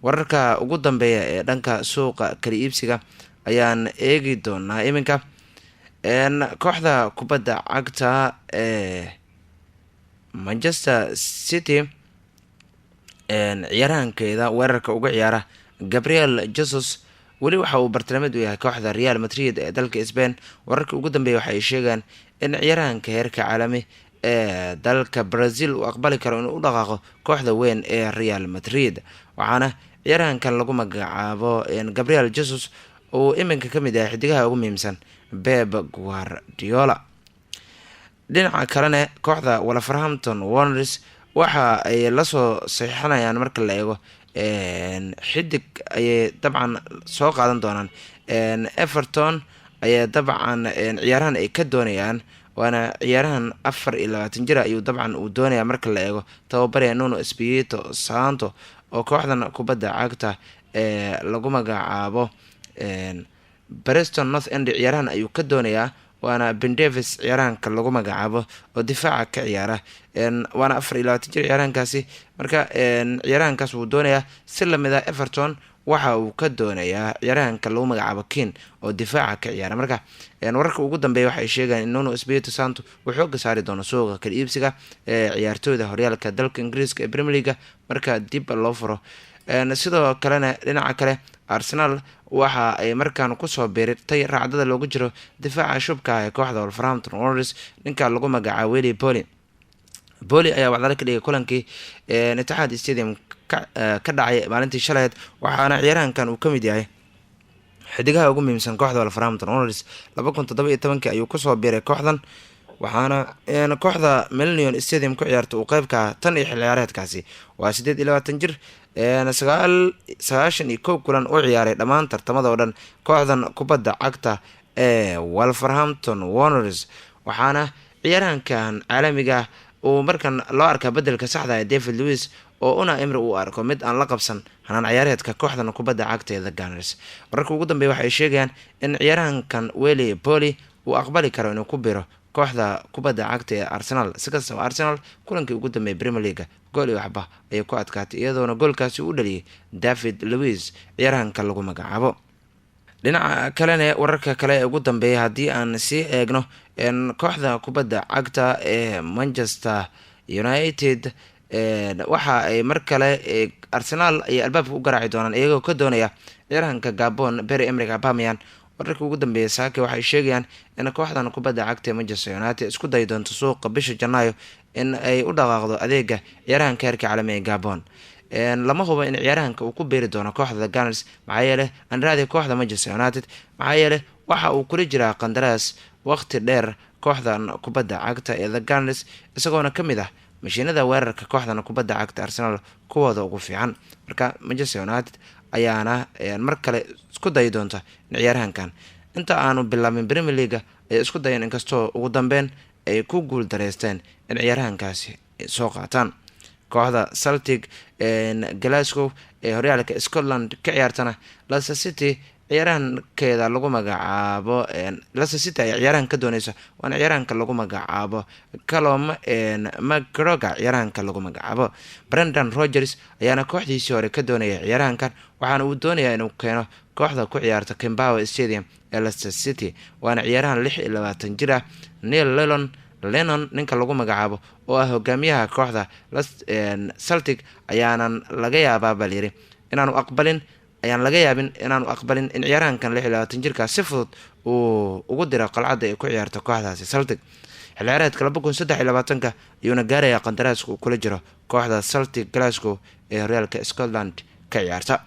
Wararka ugu dambeeya ee dhanka suuqa kala iibsiga ayaan eegi doonaa iminka. Kooxda kubadda cagta ee Manchester City, ciyaarahankeeda weerarka uga ciyaara Gabriel Jesus weli waxa uu bartilmaameed u yahay kooxda Real Madrid ee dalka Spain. Wararka ugu dambeeya waxa ay sheegaan in ciyaarahanka heerka caalami ee dalka Brazil uu aqbali karo inuu u dhaqaaqo kooxda weyn ee Real Madrid, waxaana ciyaarahankan lagu magacaabo Gabriel Jesus uu iminka kamid yahay xidigaha ugu muhiimsan Pep Guardiola. Dhinaca kalena, kooxda Wolverhampton Wanderers waxa ay lasoo saxiixanayaan, marka la eego, xidig ayay dabcan soo qaadan doonaan. Everton ayaa dabcan ciyaarahan ay ka doonayaan, waana ciyaarahan 24 jira ayuu dabcan uu doonaya, marka la eego tababaraya Nuno Espirito Santo oo kooxdan kubadda cagta ee lagu magacaabo Preston North End ciyaarahan ayuu ka doonayaa, waana Ben Davies ciyaarahanka lagu magacaabo oo difaaca ka ciyaara, waana 24 jir ciyaarahankaasi. Marka ciyaarahankaas wuu doonayaa. Si lamid a Everton waxa uu ka doonayaa ciyaarahanka lagu magacaabo Keane oo difaaca ka ciyaara. Marka wararka ugu dambeeya waxay sheegayaan in Nuno Espirito Santo uu xooga saari doono suuqa kala iibsiga ee ciyaartooyda horyaalka dalka Ingiriiska ee Premier League-ga marka dib loo furo. Sidoo kalena, dhinaca kale, Arsenal waxa ay markaan kusoo biirtay raacdada loogu jiro difaaca shubka ee kooxda Wolverhampton Wanderers, ninka lagu magacaabo Willy Boly. Boly ayaa wacdalo ka dhigay kulankii Etihad Stadium ka dhacay maalintii shalayd, waxaana ciyaarahankan uu kamid yahay xidigaha ugu muhiimsan kooxda Wolverhampton Wanderers. 2017-kii ayuu kusoo biiray kooxdan, waxaana kooxda Millennium Stadium ku ciyaarta uu qeybka tan iyo xil ciyaareedkaasi. Waa 28 jir, 91 kulan u ciyaaray dhammaan tartamada oo dhan kooxdan kubadda cagta ee Wolverhampton Wanderers, waxaana ciyaarahankan caalamiga uu markan loo arkaa bedelka saxda ee David Luiz oo Unai Emery uu arko mid aan la qabsan hanaan ciyaareedka kooxdan kubadda cagta ee The Gunners. Wararka ugu dambeeya waxay sheegayaan in ciyaarahankan Willy Boly uu aqbali karo inuu ku biro kooxda kubadda cagta ee Arsenal. Si kastaba, Arsenal kulankii ugu dambeeyay Premier League-ga gool iyo waxba ayay ku adkaatay, iyadoona goolkaasi u dhaliyay David Luiz ciyaarahanka lagu magacaabo. Dhinaca kalena, wararka kale ee ugu dambeeya haddii aan sii eegno, kooxda kubadda cagta ee Manchester United waxa ay mar kale Arsenal ay albaabka u garaaci doonaan, iyagoo ka doonaya ciyaarahanka Gabon Pierre Emerick Aubameyang. Wararka ugu dambeeya saake waxay sheegayaan in kooxdan kubadda cagta ee Manchester United isku dayi doonto suuqa bisha Janaayo in ay u dhaqaaqdo adeega ciyaarahanka heerka caalami ee Gabon. Lama hubo in ciyaarahanka uu ku biiri doono kooxda Gunners, maxaa yeele anraadi kooxda Manchester United, maxaa yeele waxa uu kula jiraa qandaraas waqti dheer kooxdan kubadda cagta ee The Gunners, isagoona kamid ah mashiinada weerarka kooxdan kubadda cagta Arsenal kuwooda ugu fiican. Marka Manchester United ayaana mar kale isku dayi doonta in ciyaarahankan inta aanu bilaabin Premier League-ga ay isku dayeen, inkastoo ugu dambeyn ay ku guul dareysteen in ciyaarahankaasi soo qaataan. Kooxda Celtic Glasgow ee horyaalka Scotland ka ciyaartana, Leicester City ciyaarahankeeda lagu magacaabo, Leicester City ayaa ciyaarahan ka dooneysa, waana ciyaarahanka lagu magacaabo Callum McGregor ciyaarahanka lagu magacaabo. Brendan Rodgers ayaana kooxdiisii hore ka doonaya ciyaarahankan, waxaana uu doonayaa inuu keeno kooxda ku ciyaarta King Power Stadium ee Leicester City, waana ciyaarahan 26 jir ah. Neil Lennon ninka lagu magacaabo oo ah hogaamiyaha kooxda Celtic ayaanan laga yaabaa baa layiri inaanu aqbalin, ayaan laga yaabin inaanu aqbalin in ciyaarahankan 26 jirka si fudud uu ugu diro qalcadda ay ku ciyaarto kooxdaasi Celtic. Xilciyaareedka 2023-ka ayuuna gaarayaa qandaraaska uu kula jiro kooxda Celtic Glasgow ee horyaalka Scotland ka ciyaarta.